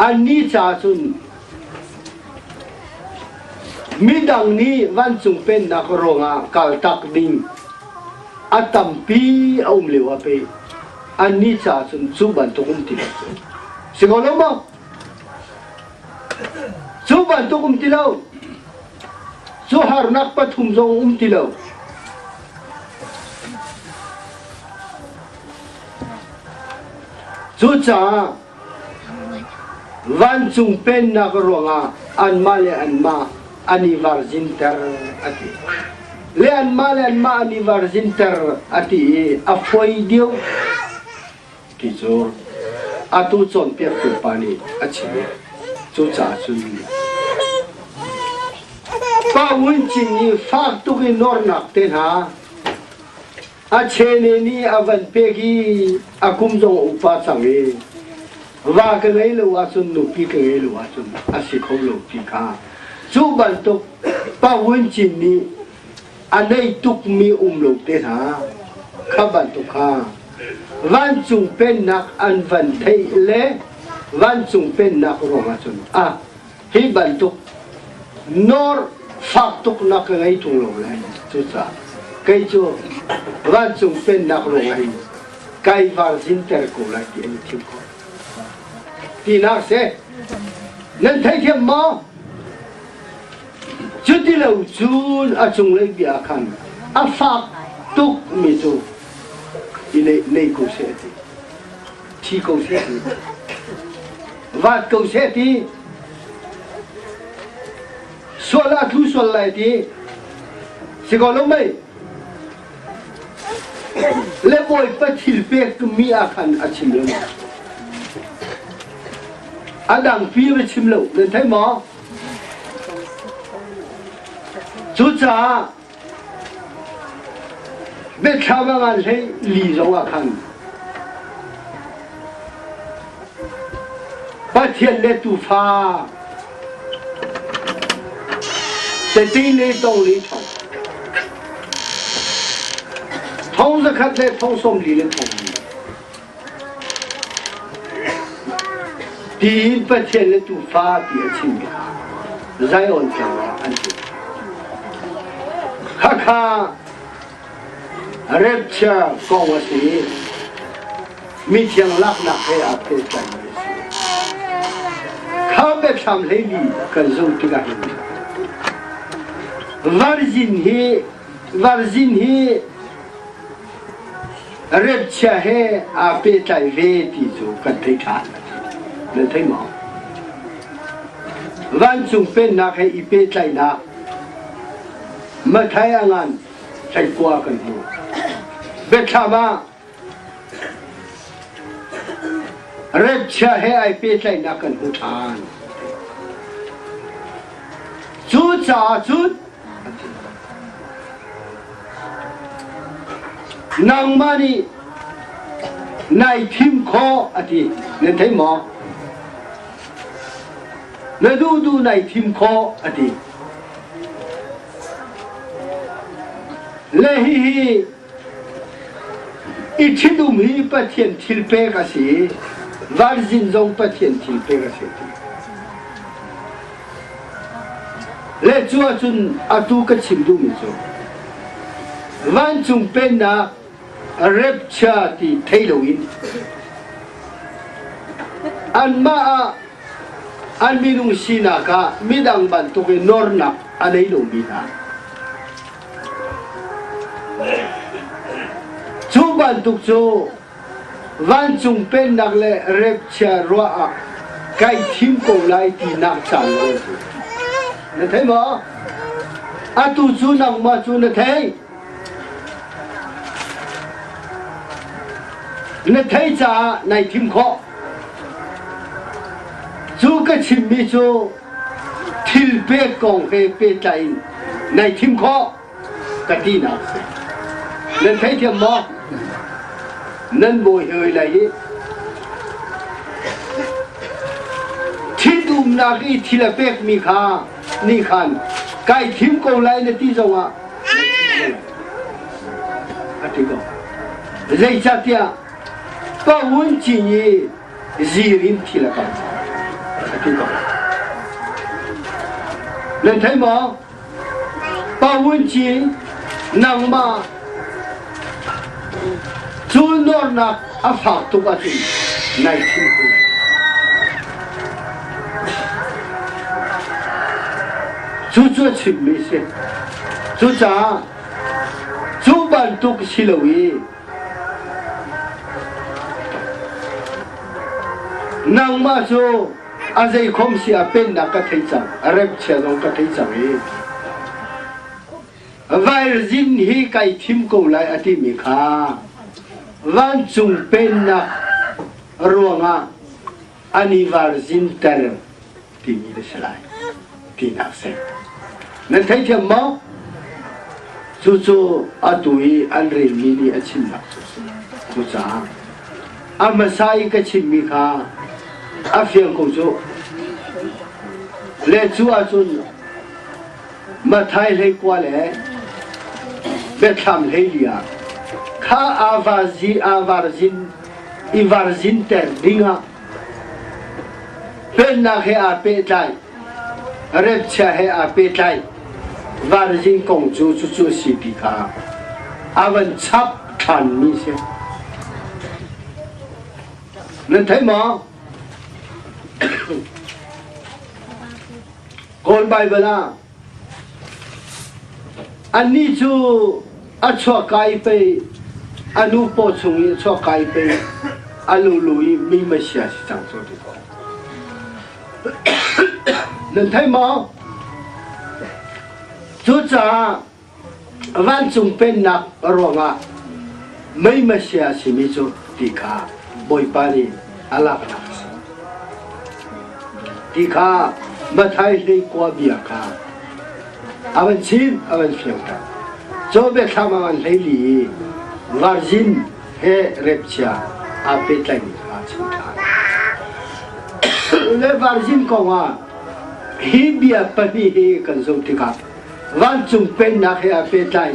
Annih ca cun midang nih vancung pennak ruangah kaltak ding a tampi a um lio ah pei annih ca cun cu bantuk um ti lo cu. Si ko lo maw? Cu bantuk um ti lo. Cu harnak pathum zong um ti lo. Cucaah vancung pennak ruangah anmah le anmah an i varzinter a ti. Le anmah le anmah an i varzinter a ti i a foi deuh ti cu atu cawnpiaktu pa nih a chim i cucaah cun Pa Ngun Cin i fak tuk i nawrnak te hna A chene nih a van pek i a kum zong a upa cang i va ka ngei lo ahcun nupi ka ngei lo ahcun a si kho lo ti kha cu bantuk Pa Wun Cin nih a nei tukmi um lo te hna kha bantuk kha vancung pennak an van theih le vancung pennak ruangah cun ah hi bantuk nawr fak tuk nak ka ngei tung lo le cucaah kei cu vancung pennak ruangah hin kai varzinter ko lai ti an i thim khawh tinak si nan theithiam maw cuti lo cun a cunglei bia khan a fak tuk mi cu i nei ko seh ti thi ko seh ti vat ko seh ti sual ah thu sual lai ti si ko lo mei le bawipa thil pek mi ah khan a chim lo a dang pi va chim lo nan thei maw cucaah Biathlam a ngan hlei li zong ah khan Pathian le tuufa tete le tong le thong thong zakhat le thong sawm li le thong li Tiin Pathian le Tuufa ti a chimmi kha Zion tlang ah an ti. Khakha rapture kong a si i mithiang laknak he aa pehtlaimi a si. Kha biathlam hleili kan zoh tikah hin virgin hi virgin hi Repchia he aa pehtlai ve ti cu kan thei ṭhan. Nan thei maw? Vancung pennak he i pehtlaihnak Mathai a ngan hleikua kan hmu. Biathlam ah repchia he ai pehtlaihnak kan hmu ṭhan. Cucaah cun Nangmah nih nai thim khawh a ti. Nan thei maw? Na duh duh nai thim khawh a ti. Le hihi i ṭhitum hi Pathian thil pek a si. Varzin zong Pathian thil pek a si ti. Le cu ahcun atu ka chim duhmi cu vancung pennak rapture ti thei loin anmah ah an minung sinak ah midang bantuk in nornak a nei lomi hna cu bantuk cu Vancung pennak le repchia ruah ah kai thim ko lai tinak caan lo si. Na thei maw? Atu cu nangmah cu na thei. Na thei caah nai thim khawh. Cu ka chimmi cu thil pek kong he pehtlai in nai thim khawh. ka tinak si. Nan theithiam maw? Nan bawi hoi lai hi. Thitumnak i thil a pekmi kha nih khan kai thim ko lai na ti zongah a ti ko. Zeicahtiah pa un cin i zir in thil a kal. ti ko. Nan thei maw? Pa Wunci nangmah cu nawrnak a fak tuk ahcun nai thim ko lai. Cucu a chimmi a si. Cucaah cu bantuk si lo i nangmah cu a zeikhom si ah pennak ka thei cang, a remchia zong ka thei cang i Virgin hi kai thim ko lai a timi kha vancung pennak ruangah an i virgin ter timi na si lai tinak si. Nan theithiam maw? Cucu atu i an relmi nih a chimnak cu si. Cucaah a hmasa i ka chimmi kha a fiang ko cu. Le cu ahcun Matthai 19 le Biathlam 14 ah kha aa varzin i varzinter dingah pennak he aa pehtlai, repchia he aa pehtlai varzin kong cu cucu a si ti kha a van chap ṭhanmi si. Nan thei maw? Kawl Baibal ah annih cu a chuakka i pei a nu paw chung i a chuakka i pei a lulu i mi Messiah si cang cu ti ko. Nan thei maw? Cucaah vancung pennak ruangah mei Messiah a simi cu ti kha Bawipa nih a laknak a si. Ti kha Matthai 19 bia kha a van chim, a van fiangter. Caw biathlam a van hlei li i virgin he repchia aa pehtlaimi kha a chim ṭhan. Le virgin kongah hi bia pahnih hi kan zoh tikah vancung pennak he aa pehtlai,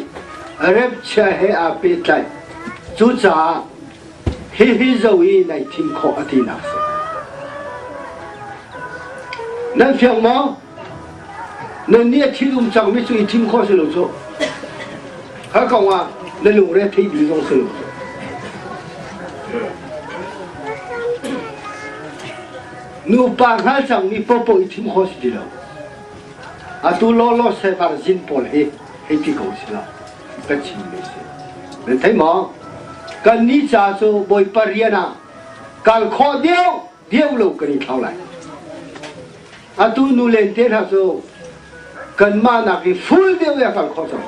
repchia he aa pehtlai. Cucaah hihi zo i nai thim khawh a tinak si. Nan fiang maw? Nan nih a thil um cangmi cu i thim khawh si lo cu. Kha kong ah na lungre thei ding zong si lo cu. Nupa hngal cangmi popo i thim khawh si ti lo. Atu lawlaw sevar zin pawl hi hei ti ko si lo ka chimmi si. Nan thei maw? Kan nih ca cu Bawipa rian ah kal khawh deuh deuh lo kan i thlau lai. Atu nu len te hna cu kanmah nak i full deuh ya kal khawh cang.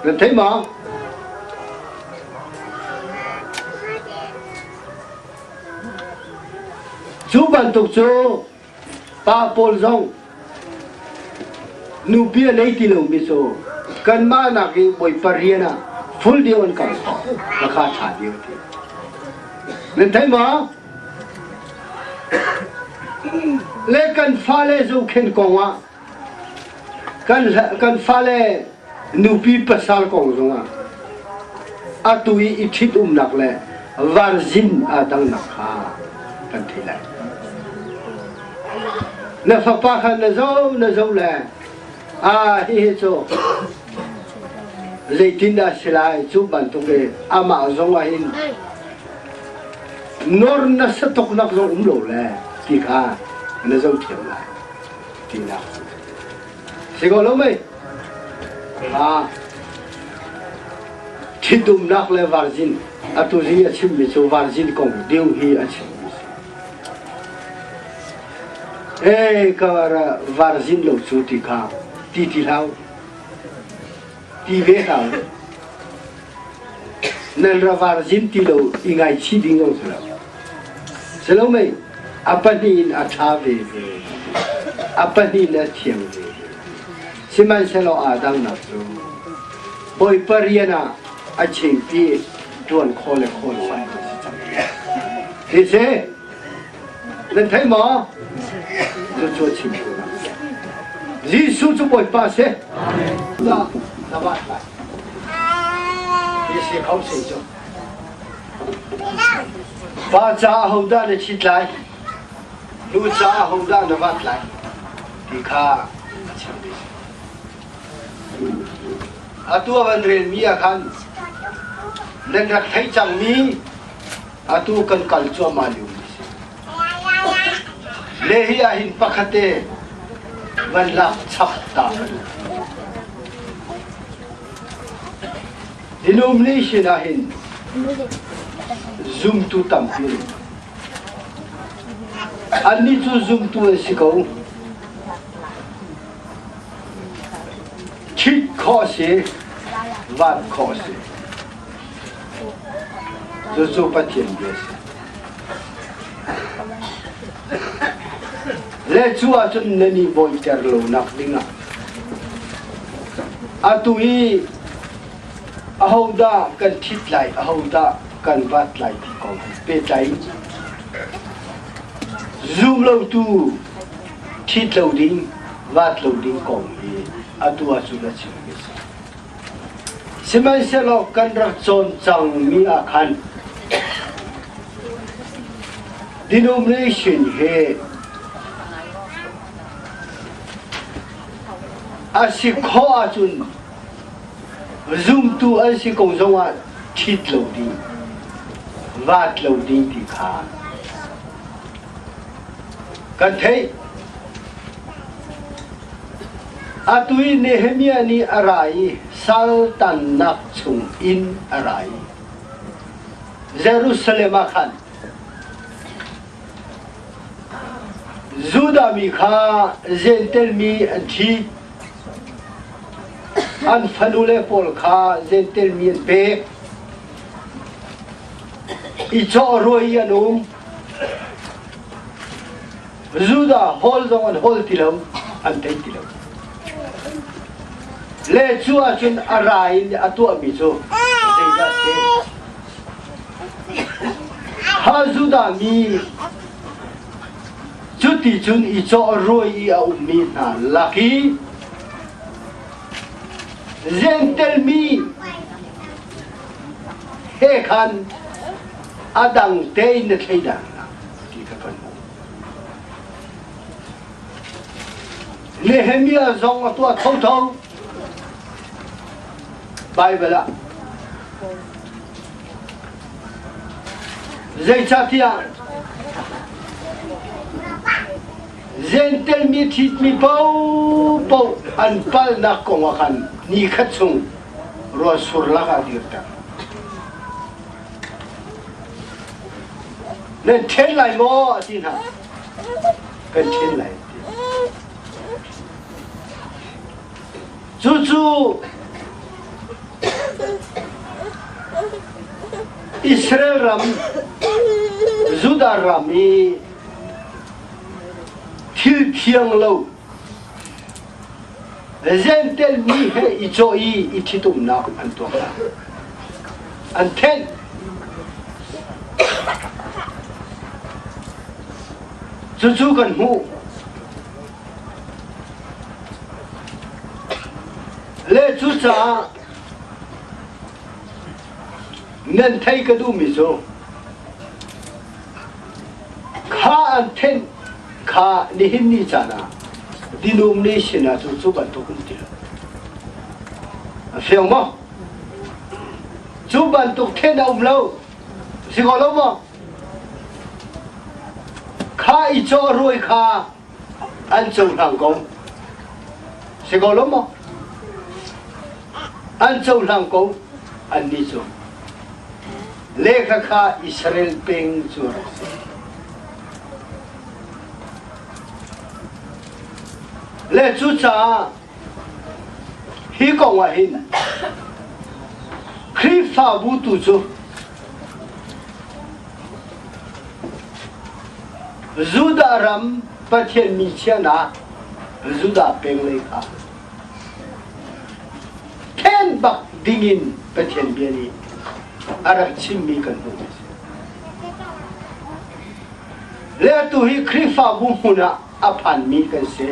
Nan thei maw? Cu bantuk cu Pa pawl zong nupi a nei ti lomi cu kanmah nak i Bawipa rian ah full deuh an kal na kha ṭha deuh ti. Nan thei maw? Le kan fale zohkhenh kong ah Kan fale nupi pasal kong zongah atu i i ṭhitumnak le varzin aa dangnak kha kan thei lai. Na fapa kha na zoh na zoh le ah hihi cu zeitindah si lai cu bantuk i amah zong ah hin nor na satuknak zong um lo le ti kha na zoh thiam lai. tinak si ko lo mei ah ṭhitumnak le varzin atu zing a chimmi cu varzin kong deu hi a chimmi si ee ka varzin lo cu ti kha ti ti hlau ti ve hlau nan ra varzin ti lo i ngaichih ding zong si lo si lo mei a pahnih in a ṭha ve ve a pahnih in a thiang ve ve sihmanhsehlaw aa dangnak cu Bawipa rian ah a chingpi ṭuan khawh le khawh lo ah si cang hi si nan thei maw cucu a chim ko Jesuh cu Bawipa si na na va lai hi si kho si cu Pa caah hodah na ṭhit lai? Nu caah hodah na vat lai ti kha a chim ve. Atu a van relmi ah khan nan rak theih cangmi atu kan kal cuahmah lio mi si. Le hi ah hin pakhat te van lak chap ta ka duh. Denomination ah hin zumtu tampi an um. Annih cu zumtu an si ko. Ṭhit khawh a si, van khawh a si. Cucu Pathian bia a si. Le cu ahcun nan i bawiter lonak dingah atu i ahodah kan ṭhit lai, ahodah kan vat lai ti kong he pehtlai in zum lotu ṭhit lo ding, vat lo ding kong hi atu ahcun a chimmi a si. Sihmanhsehlaw kan rak cawn cangmi ah khan denomination he a si khawh ahcun zumtu an si ko zongah ṭhit lo ding, vat lo ding ti kha kan theih. Atu i Nehemiah nih a ra i saltannak chung in a ra i Jerusalem ah khan Judah mi kha Jentail mi an ṭhi. An fanule pawl kha Jentail mi an pek. I cawh ruai i an um. Judah hawl zong an hawl ti lo, an thei ti lo. Le cu ahcun a ra in a tuahmi cu zeidah si? Kha Judah mi cuti cun i cawh ruai i a ummi hna lak i Jentail mi he khan a dang tein na thleidan ti kha kan hmuh. Nehemiah zong a tuah thotho. Baibal ah zeicahtiah Jentail mi ṭhitmi paohpaoh an palhnak kong ah khan ni khat chung ruahsur lakah dirter. Nan ṭhen lai maw a ti hna. Kan ṭhen lai a ti. Cucu Israel ram, Judah ram i thil thiang lo Jentail mi he i cawh i i ṭhitumnak an tuah hna. An thenh. Cucu kan hmuh. Le cucaah nan thei ka duhmi cu Kha an thenh kha nihin ni caan ah denomination ah cun cu bantuk um ti lo. A fiang maw? Cu bantuk then a um lo. Si ko lo maw? Kha i cawh ruai kha an cohlang ko. Si ko lo maw? An cohlang ko an ni cu. Lehkha kha Israel peng cu a rak si. Le cucaah hi kong ah hin Khrihfabu tu cu Judah ram Pathian mi chiahnak Judah peng lei kha Then bak dingin Pathian bia nih a rak chimmi kan hmuh a si. Le atu hi Khrihfabu hmun ah a phanmi kan si.